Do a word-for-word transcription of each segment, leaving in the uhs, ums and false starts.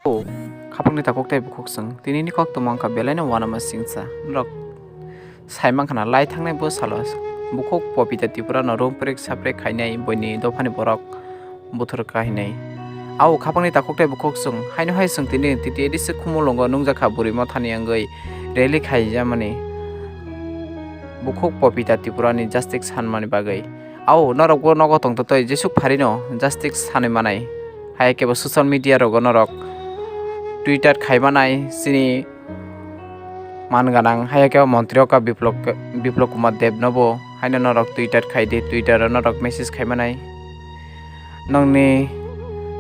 O, khapangni takhuk tei bukhuk chwng, tinini koktwma wngkha belaino uanama singcha. Norok sai mankha na, lai thangnai bwsalo bukhuk Popita Tripura no rumprek saprek khainai, buini dophani borok buthur kahinai. Ao khapangni takhuk tei bukhuk chwng, haino hai chwng tini T T A D C Khumulwngo nungjakha bwrwi mothani wngwi rally khaijamani bukhuk Popita Tripura ni justice sanmani bagwi. Ao norokbo nogo tongtotwi jesuk pharino justice sanwi manai. Hai kebo social media rogo norok Twitter khai manai, chini man ganang hai kebo montri oka Biplok, Biplok Kumar Deb nobo haino norok Twitter khai di, Twitter o norok message khai manai. Nongni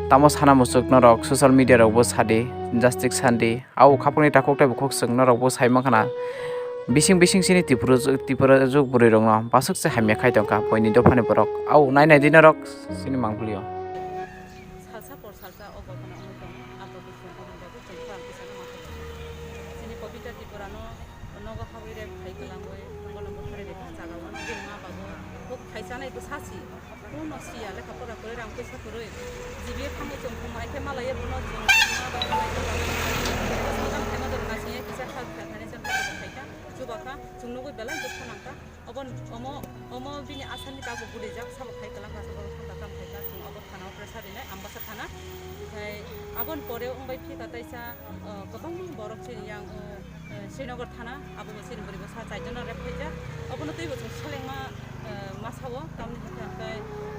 tamo sana muchuk norok social media rokbo sadi, justice sandi. Ao khapangni takhuk tei bukhuk chwng norokbo sai mankha na. Bising bising chini Tripura, Tripura juk bwrwi rokno basuk se hamya khai tongkha, buini dophani borok. Ao nai nai di norok chini mangpili o. Salsa por salsa o gotona wngwi tongo, abo bwskango hwnba bo chwng khorang tisano ma khaio. Chini Popita Tripura no nogo habwi rep khai kwlangwi, nogo no bwtharwi rwkha jaga o, bini ma babu huk khai chanai bwsa si. Kuno siya lekha pora kwrwi rang puisa kwrwi. G B A thango chwng thumai khe malaiya bono chwng ma bai malai khe. Sajang khaima doro naisingya kisa kha kha thani chwng kha kha khaikha. Chubakha chwng nugwi belai dukha nangkha. Obo omo omo bini asani kago bulijak sabo khai kwlang kha sabo thangkha kam khaikha chwng obo thana o pressure rinai Ambasa thana. Okhai aboni pore wngbai phika taisa, uh, kwbangma borok chini yang, uh, eh, Srinagar thana, abo bo chini bwrwi bwsa chaijon no rep khaijak. Obono twibo chwng selengma, eh, ma sao, tamni hwnkhe hwnkhe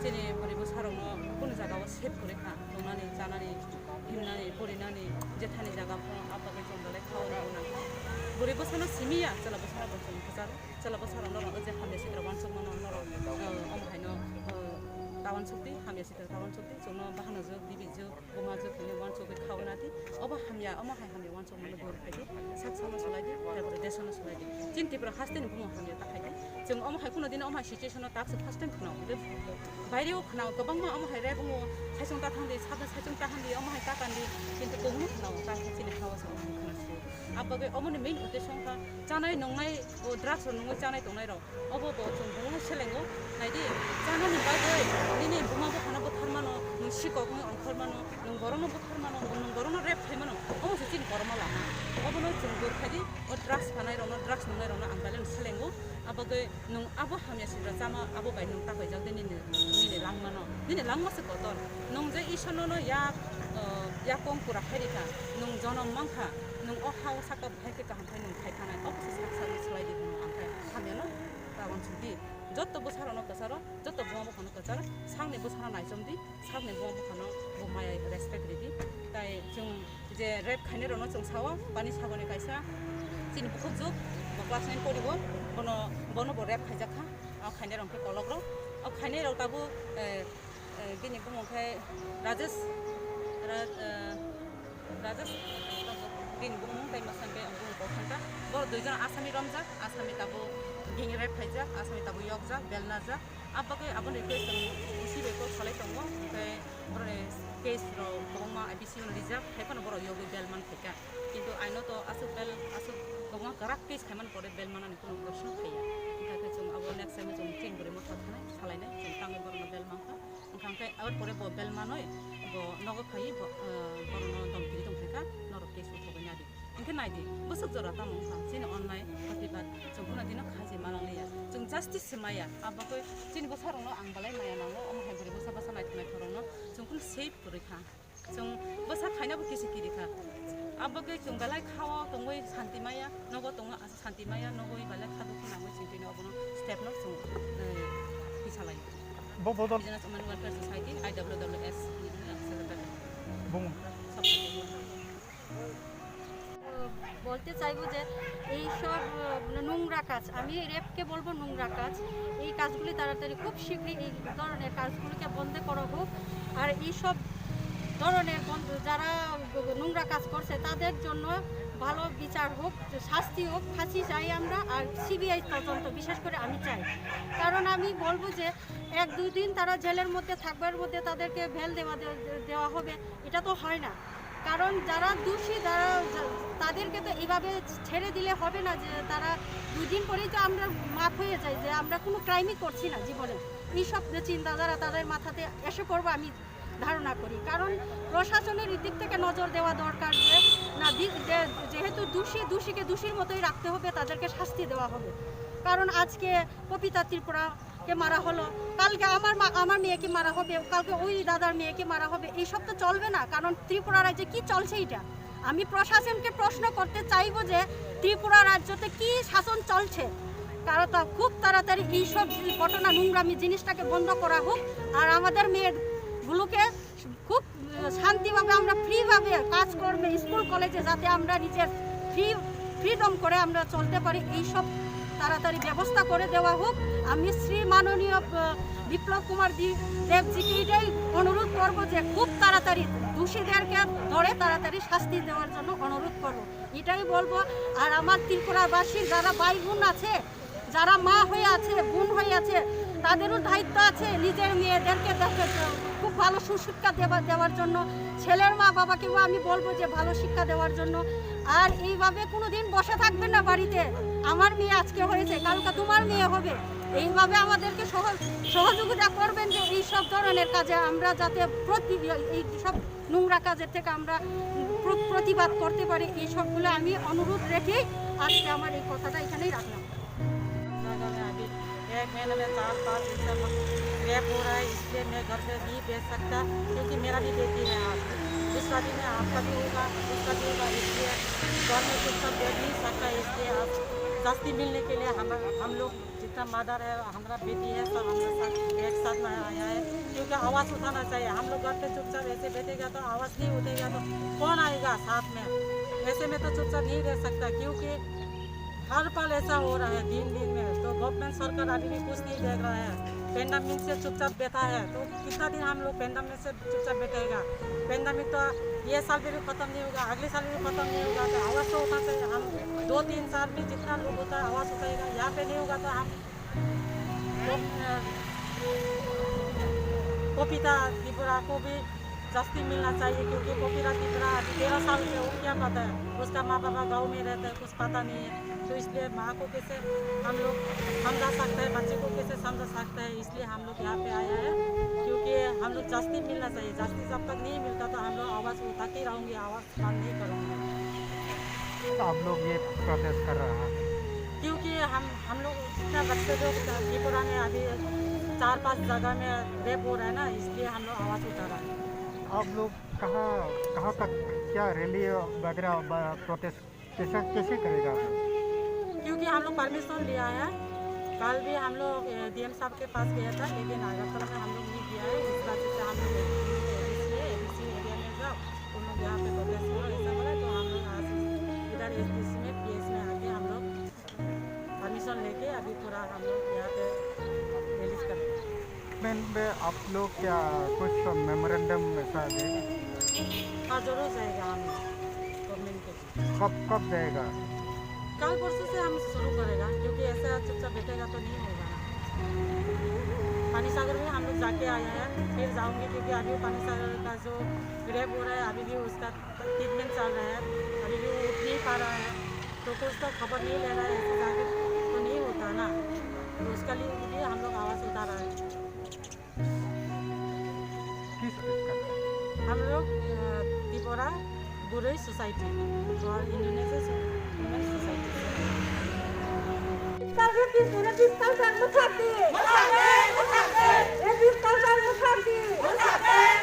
chini bwrwi bwsa rokno kunu jaga o safe kwrwi kha, tongnani, chanani, himnani, purinani, jethani jaga pho, abo bagwi chwng belai khao rw nang kha. Bwrwi bwsano simi ya, chwla bwsano bo chwng kwcharo, chwla bwsa rokno rw je hamya sitra uansukmano norok, eh, omo haino, eh, ta uansuk di, hamya sitra ta uansuk di, chwngno bahano jwk, bibi jwk, Buma jwk hwnwi uansugwi khauna di. Obo hamya, omo hai hamya uansukmano dur khai di. Sak samo sulai di, tabuk desono sulai di. Chini Tripura haste ni bumung hamya ta khai di. Chwng omo hai kuno dino omo hai situation no tak se first time khna. Baire o khna kwbangma omo hai re bungo saichung ta thang di, sabda saichung ta han di, omo hai ta kan di. Kintu kobngma khna ta hai chini hawa sa omo hai khna si. Abagwi omo ni main uddesho wngkha chanai nungnai o drugs rok nungwi chanai tongnai rok. Obo bo chwng bumung selengo. Naidi, chanani bagwi nini buma buphano butharmano, nwng sikok wngwi ongkhormano, nwng borokno butharmano, nwng borokno rape khaimano, omo se chini kormo lama. Obono chwng dur khaidi, o drugs phanai rokno, drugs nungnai rokno ang belai no selengo. Abagwi nwng abo hamya sibra chama, abo bai nwng takoijak de nini, nini langmano. Nini langma se kotor. Nwng je Iswrno no yak, uh, yakong pura khairikha, nwng jonom mankha, nwng o hao saka hai khe kaham khai nwng khai thanai, obo se sak sak swlai di hwnwi ang khe hamyano ta uansuk di. Jotto bwsarokno kwcharo, jotto buma buphano kwcharo, sakni bwsano naichom di, sakni buma buphano bo maya respect ridi. Tai chwng je rape khainai rokno chwng sao, pani saboni kaisa chini bukhuk juk, bo class nine poribo, bono, bono bo rape khaijak kha, o khainai rok khe kolok rok, o khainai rok tabuk, eh, Eh, bini bumung khe Rajesh, Ra-, eh, Rajesh, bini bumung tei mwsang khe bumung kok thangkha. Borok duijon Asami romjak, Asami tabuk bini rape khaijak, Asami tabuk yokjak, belnajak. Abagwi aboni request tong, C B I kok salai tongo, tei borokni case rok kwbangma I P C o rijak, hai phano borok yogwi bel man phaikha. Kintu aino to aswk bel, aswk kwbangma kwrak case khaimani pore bel manani kuno proshno phaiya. Wngkha khe chwng abo next time o chwng chini bwrwi motha thanai salainai, chwng tangwi borokno bel mankha. Wngkha hwnkhe, aboni pore bo bel manwi bo nogo phaiwi bo, eh, borokno domkiri tongkha, norok case uthogwi nadi. Hinkhe naidi, bwswk jora tamo wngkha, chini onnai protibad chwng phano dino khaji manangliya. Chwng justice se maya, abo khe chini bwsarokno ang belai maya nango, omo hai bwrwi bwsa bwsa naithok naithok rokno chwng phano safe kwrwi kha. Chwng bwsa khainabo kisi kiri kha. Abo khe chwng belai khao tongwi santi maya, nogo tongo. Santi maya nogwi belai kha dukhu nangwi chwng tini obono step no chwng, eh, tisa lai. Bo bodol Indigenous Women Welfare Society, I W W S, ni, ni, secretary. Bung. Sub-secretary. বলতে চাইবো যে এইসব, আহ, নোংরা কাজ, আমি রেপকে বলবো নোংরা কাজ, এই কাজগুলি তাড়াতাড়ি খুব শীঘ্রই এই ধরনের কাজগুলিকে বন্ধ করা হোক। আর এইসব ধরনের বন্ধ, যারা নোংরা কাজ করছে তাদের জন্য ভালো বিচার হোক, শাস্তি হোক, ফাঁসি চাই আমরা, আর সিবিআই তদন্ত বিশেষ করে আমি চাই। কারণ আমি বলবো যে এক দুই দিন তারা জেলের মধ্যে থাকবার মধ্যে তাদেরকে বেল দেওয়া দে-, দেওয়া হবে, এটা তো হয় না। কারণ যারা দোষী, যারা, যা-, তাদেরকে তো এইভাবে ছেড়ে দিলে হবে না যে তারা দুই দিন পরেই তো আমরা মাফ হয়ে যাই যে আমরা কোনো ক্রাইমই করছি না জীবনে। এইসব যে চিন্তাধারা তাদের মাথাতে এসে পড়বো, আমি ধারণা করি। কারণ প্রশাসনের এই দিক থেকে নজর দেওয়া দরকার যে না, দি-, যে, যেহেতু দোষী, দোষীকে দোষীর মতোই রাখতে হবে, তাদেরকে শাস্তি দেওয়া হবে। কারণ আজকে পপিতা ত্রিপুরাকে মারা হলো, কালকে আমার মা, আমার মেয়েকে মারা হবে, কালকে ওই দাদার মেয়েকে মারা হবে, এইসব তো চলবে না। কারণ ত্রিপুরা রাজ্যে কি চলছে এটা? আমি প্রশাসনকে প্রশ্ন করতে চাইবো যে ত্রিপুরা রাজ্যতে কি শাসন চলছে, কারণ তা খুব তাড়াতাড়ি এইসব ঘটনা, নোংরামি জিনিসটাকে বন্ধ করা হোক। আর আমাদের মেয়েগুলোকে খুব, আহ, শান্তিভাবে আমরা ফ্রিভাবে কাজকর্মে, স্কুল কলেজে যাতে আমরা নিজের ফ্রি, ফ্রিডম করে আমরা চলতে পারি, এইসব তাড়াতাড়ি ব্যবস্থা করে দেওয়া হোক। আমি শ্রী মাননীয়, আহ, বিপ্লব কুমার দি-, দেবজিকে এটাই অনুরোধ করব যে খুব তাড়াতাড়ি দোষীদেরকে ধরে তাড়াতাড়ি শাস্তি দেওয়ার জন্য অনুরোধ করব, এটাই বলবো। আর আমার ত্রিপুরাবাসীর যারা ভাই বোন আছে, যারা মা হয়ে আছে, বোন হয়ে আছে, তাদেরও দায়িত্ব আছে নিজের মেয়েদেরকে দেখে, খুব ভালো সুশিক্ষা দেওয়া, দেওয়ার জন্য। ছেলের মা বাবাকেও আমি বলবো যে ভালো শিক্ষা দেওয়ার জন্য। আর এইভাবে কোনোদিন বসে থাকবেন না বাড়িতে, আমার মেয়ে আজকে হয়েছে, কালকে তোমার মেয়ে হবে। এইভাবে আমাদেরকে সহ-, সহযোগিতা করবেন যে এই সব ধরনের কাজে আমরা যাতে প্রতি-, এই সব নোংরা কাজের থেকে আমরা প্র-, প্রতিবাদ করতে পারি। এই সবগুলো আমি অনুরোধ রেখেই আজকে আমার এই কথাটা এখানেই রাখলাম। जगह में अभी एक महीने में चार पाँच ऐसा रेप हो रहा है, इसलिए मैं घर पे नहीं भेज सकता, क्योंकि मेरा भी बेटी है। आज दूसरा दिन है, आपका भी होगा, उसका भी होगा, इसलिए घर में चुपचाप बैठ नहीं सकता। इसलिए आप शास्ति मिलने के लिए हम हम लोग जितना मदर है, हमारा बेटी है, सब हमारे साथ एक साथ में आया है, क्योंकि आवाज़ उठाना चाहिए। हम लोग घर पे चुपचाप ऐसे बैठेगा तो आवाज़ नहीं उठेगा तो कौन आएगा साथ में? ऐसे में तो चुपचाप नहीं रह सकता, क्योंकि हर पल ऐसा हो रहा है दिन दिन में। तो गवर्नमेंट सरकार अभी भी कुछ नहीं देख रहा है, पेंडेमिक से चुपचाप बैठा है। तो कितना दिन हम लोग पेंडेमिक से चुपचाप बैठेगा? पेंडेमिक तो ये साल भी खत्म नहीं होगा, अगले साल भी खत्म नहीं होगा। तो आवाज़ तो उठा चाहिए। हम दो तीन साल में जितना लोग होता है आवाज़ उठाएगा, यहाँ पे नहीं होगा तो हम पपिता त्रिपुरा को भी शास्ति मिलना चाहिए, क्योंकि पपिता त्रिपुरा अभी तेरह साल के, वो क्या पता है, उसका माँ बाबा गाँव में रहता है, कुछ पता नहीं है। तो इसलिए माँ को कैसे हम लोग समझा सकते हैं, बच्चे को कैसे समझा सकते हैं, इसलिए हम लोग यहाँ पे आया है, क्योंकि हम लोग शास्ति मिलना चाहिए। शास्ति जब तक नहीं मिलता तो हम लोग आवाज़ उठाते रहेंगे, आवाज़ बंद नहीं करूँगा। तो आप लोग ये प्रोटेस्ट कर रहा है? क्योंकि हम, हम लोग इतना बच्चे लोग त्रिपुरा में अभी चार पाँच जगह में रेप हो रहा है ना, इसलिए हम लोग आवाज़ उठा रहा है। आप लोग कहाँ, कहाँ तक क्या रैली वगैरह ब-, प्रोटेस्ट कैसा, कैसे करेगा आप लोग? क्योंकि हम लोग परमिशन लिया है, कल भी हम लोग, ए, डीएम साहब के पास गया था, लेकिन अगरतला में हम लोग नहीं गया है, इस वजह से हम लोग एडीसी है, एडीसी एरिया में जाओ, तुम लोग यहाँ पे प्रोटेस्ट करो, ऐसा बोला, तो हम लोग आज इधर एसडीसी में, पीएस में आके हम लोग परमिशन लेके अभी पूरा हम लोग यहाँ पे रिलीज कर रहे हैं। गवर्नमेंट में आप लोग क्या कुछ मेमोरेंडम ऐसा देगा? हाँ, जरूर जाएगा हम गवर्नमेंट के। कब, कब जाएगा? कल परसों से हम शुरू करेगा, क्योंकि ऐसा चुपचाप बैठेगा तो नहीं होगा ना। पानी सागर में हम लोग जाके आए हैं, फिर जाऊंगी, क्योंकि अभी पानी सागर का जो रेप हो रहा है, अभी भी उसका ट्रीटमेंट चल रहा है, अभी भी उठ नहीं पा रहा है, तो कुछ तो खबर नहीं ले रहा है, ऐसे जाके तो नहीं होता ना। तो उसका लिए, लिए हम लोग आवाज़ उठा रहा है। किस चीज़ का? हम लोग, अ, त्रिपुरा बुरई सोसाइटी और इंडोनेशिया सो-, वुमेन सोसाइटी से। Discount, discount, discount, discount, discount, discount, discount, discount, discount, discount,